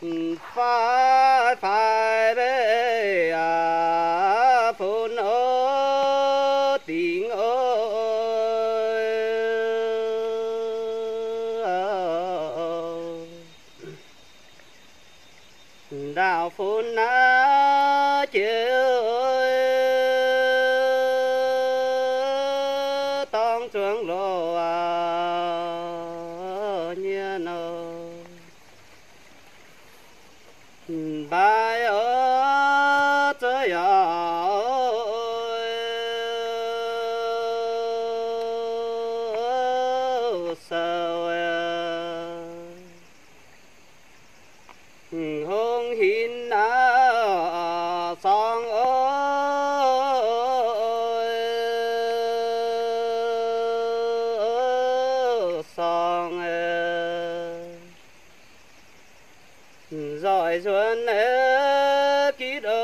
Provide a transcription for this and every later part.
Faix, faix mbeih aac, fun oc, dingc oc. Ndaauv fun naaiv jiex dorng zuangx loz nyei nor. Mbaix oc, zoih yaac sou, hungh hinc naaiv sorng oc, sorng. Nzoih nzuonx gitv oc,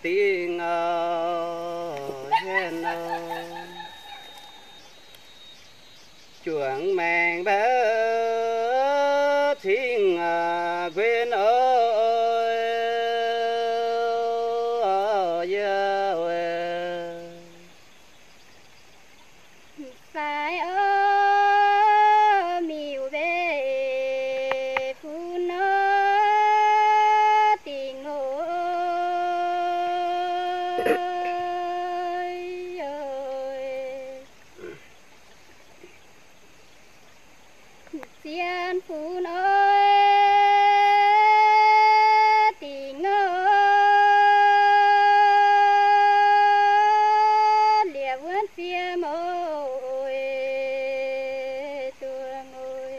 dingc oc, hienh oc. Juangc maengc mbaeqc cingx nquin oc, yie oc. Faix oc, miuc mbeih fun oc, dingc oc. Zien fun oc, dingc oc, liepc wuonv fiem oc, duqv oc.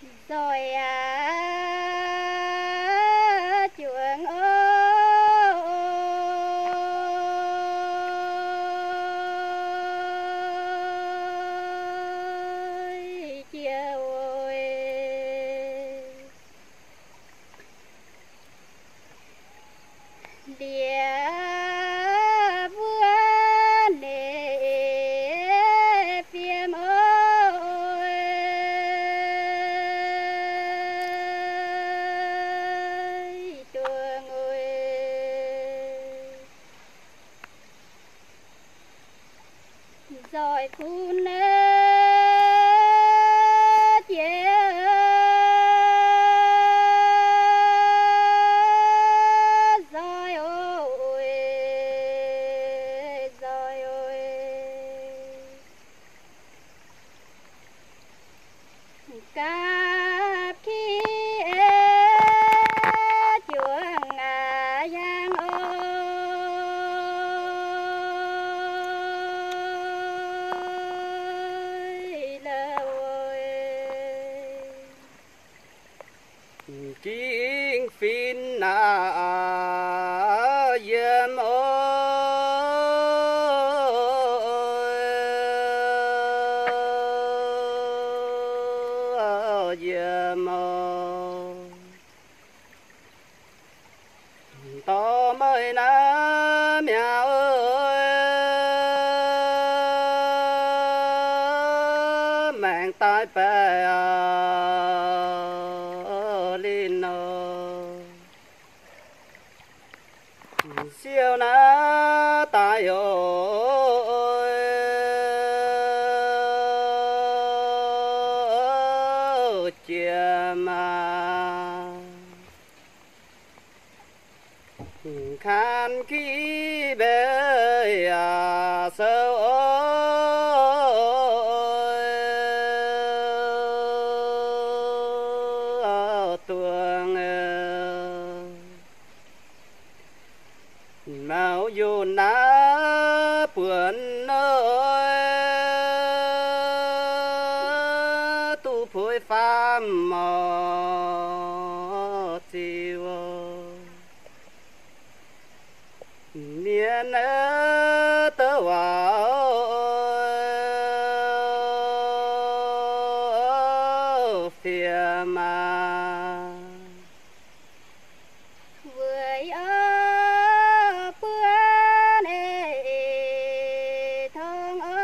Nzoih aac, juangc oc, jiex oc. Liepc wuonv neic fiem oc, duqv oc. Nzoih fun naaiv jiex nzoih oc, nzoih oc. Gapv kiv juangc aac yangh oc, la'oc. Gingx fin naaic yiem oc, yiem oc. Dorh meih naaiv mi'aqv, maengx daaih baeqc linh nor. Siou naaiv daaih oc, jiex maah. Kan kiv mbeih yaac sou oc, duqv oc. Maux yunc naaiv buonc oc, duqv puix faam oc, ziux oc. Mienh aeqv, douc waac oc, fiem maah. Weic oc, buonv eix tong oc.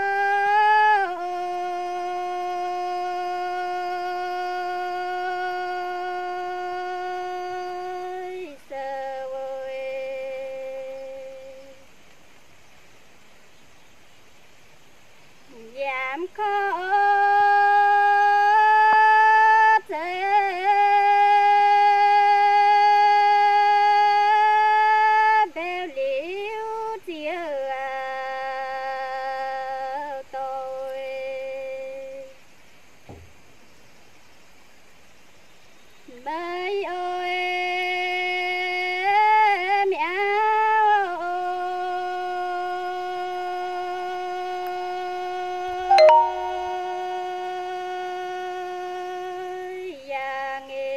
Zeiv mbeu liuz ziouc aqv, doic. Meih oix mi'aqv, yangh eix.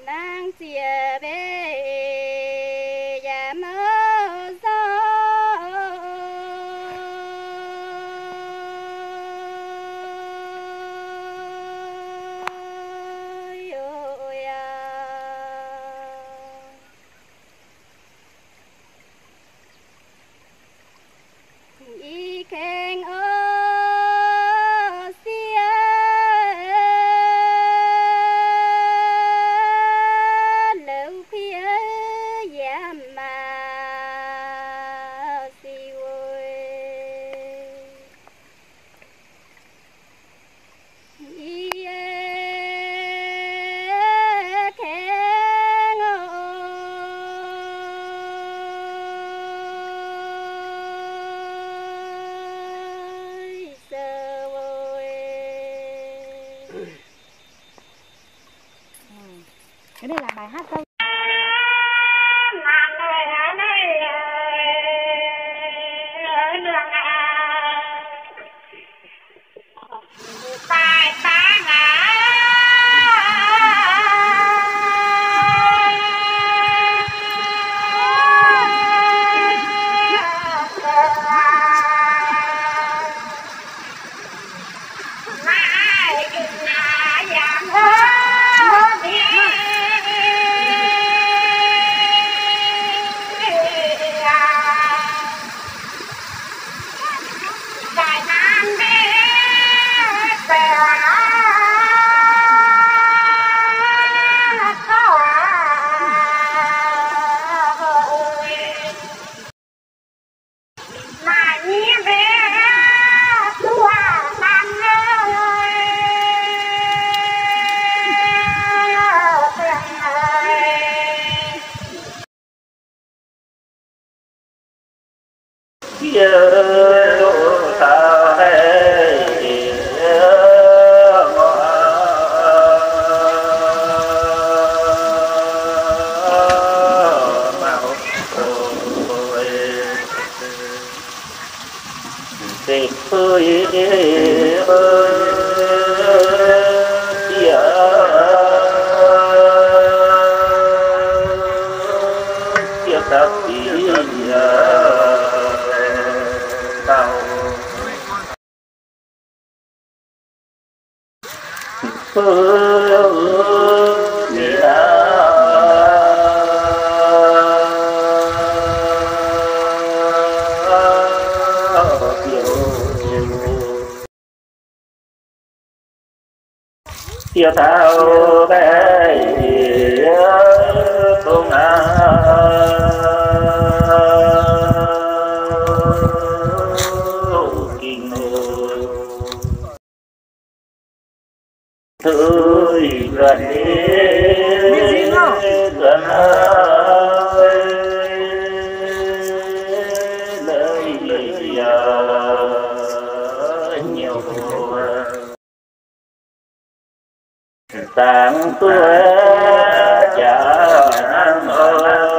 Nangh ziec mbeix yaac maiv zorqv. Ih kengx oc, sieqv louz kuiv yaac maaih si wuov. Ih kengx oc, sou wuov. Cái này là bài hát sao? Siou taux mbaeqc dongh aqv, ging oc. Tui guanh, guanh hnoi, leix yaac nyouh. Dangx duqv jaax hnangv oc.